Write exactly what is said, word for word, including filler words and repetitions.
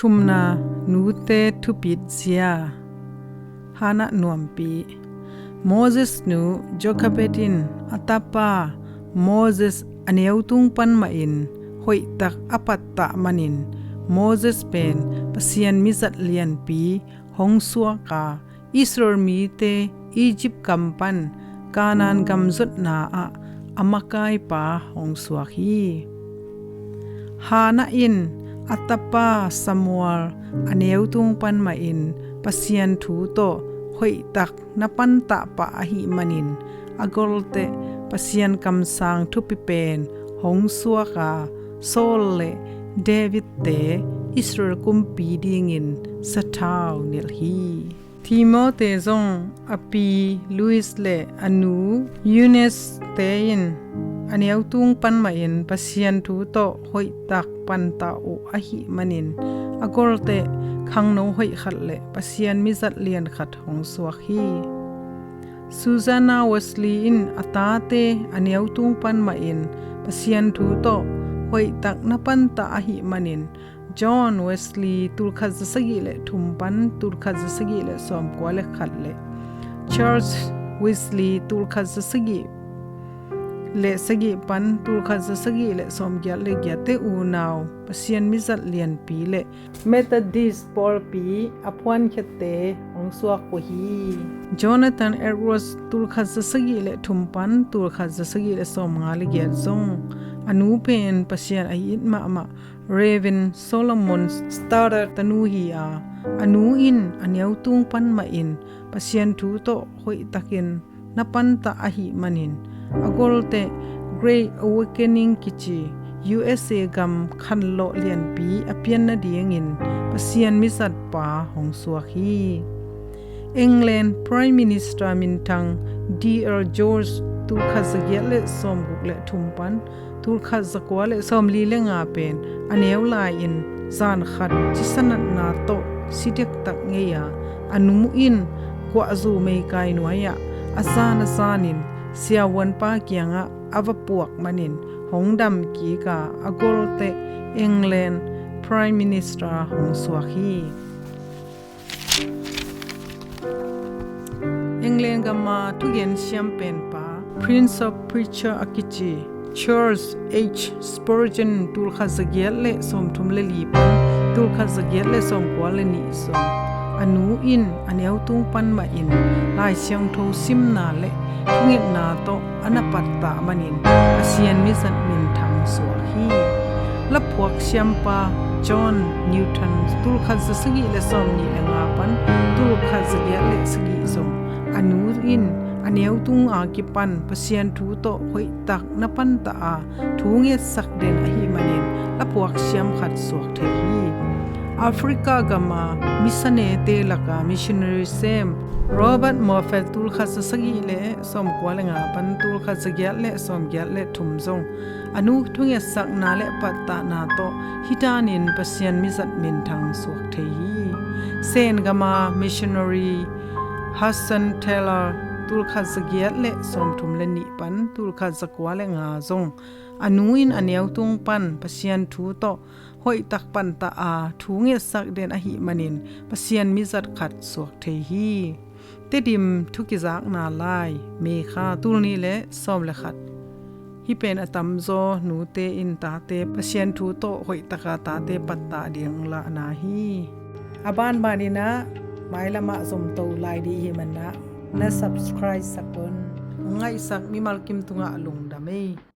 Thumna, nute thupit zia. Hannah nuampi. Moses nu Jochebed in a tapa Moses a neutung pan mahin hoihtak a pattah manin Moses pen Pasian mizat lianpi hong suak a, Israel mite Egypt gam pan Kanaan gam zotna ah a makaipa hong suak hi. Hannah in a tapa Samuel a neutung pan mahin Pasian thu tawh hoihtak na pantah pah ahih manin, a golteh Pasian kamsang thupi pen hong suak a, Saul le David-te Israel kumpi dingin sathau nilh hi. Timothy zong a pi Lois le a nu Eunice-te in a neutung pan mahin Pasian thu tawh hoihtak pantah uh ahih manin, a golteh khangno hoih khat le Pasian mizat lian khat hong suak hi. Susanna Wesley in a tate a neutung pan mahin Pasian thu tawh hoihtak na pantah ahih manin, John Wesley tulkhat zasagih le thum pan tulkhat zasagih le sawmkua le khat le Charles Wesley tulkhat zasagih le sagih pan tulkhat zasagih le sawmgiat le giatte unau Pasian mizat lianpi le Methodist pawlpi a phuankhiatte hong suak uh hi. Jonathan Edwards tulkhat zasagih le thum pan tulkhat zasagih le sawmnga le giat zong a nu pen Pasian a it mahmah Reverend Solomon Stoddard tanu hi a, a nu in a neutung pan mahin Pasian thu tawh hoihtakin na pantah ahih manin, a golteh Great Awakening kici U S A gam khanlawh lianpi a pian nadingin Pasian mizatpa hong suak hi. England Prime Minister minthang D L George tulkhat zagiat le sawmguk le thum pan tulkhat zakua le sawmli le nga pen a neu lai-in zan khat cisa natna tawh si dektak ngei a, a nu in guahzu meikai nuai-ah a zan a zanin siavuanpa kiangah a va puak manin hong dam kik a, a golteh England Prime Minister hong suak hi. England gama thugen siam penpa, Prince of Preacher a kici Charles H Spurgeon tulkhat zagiat le sawmthum le li pan tulkhat zagiat le sawmkua le nih zong a nu in a neutung pan mahin Lai Siangtho simna le thungetna tawh a na pattah manin Pasian mizat minthang suak hi. Laphuak siampa John Newton tulkhat zasagih le sawmnih le nga pan tulkhat zagiat le sagih zong a nu in a neutung a kipan Pasian thu tawh hoihtak na pantah a thu ngetsak den ahih manin laphuak siam khat suak thei hi. Africa gama missionary-te laka missionary sem Robert Moffat tulkhat zasagih le sawmkua le nga pan tulkhat zagiat le sawmgiat le thum zong a nu thungetsakna le pattahna tawh hih danin Pasian mizat minthang suak thei hi. Sen gama missionary Hudson Taylor tulkhat zagiat le sawmthum le nih pan tulkhat zakua le nga zong a nu in a neutung pan Pasian thu tawh hoihtak pantah a thu ngetsak den ahih manin Pasian mizat khat suak thei hi. Tedim thu kizakna lai, May kha, tul nih le sawm le khat. Hih pen a tamzaw nute in tate Pasian thu tawh hoihtaka tate pattah ding lahna hi. A banbanin ah mailamah zomto lai dih hi manah na subscribe sak un. Ngaihsak mimal kim tungah lungdam ei.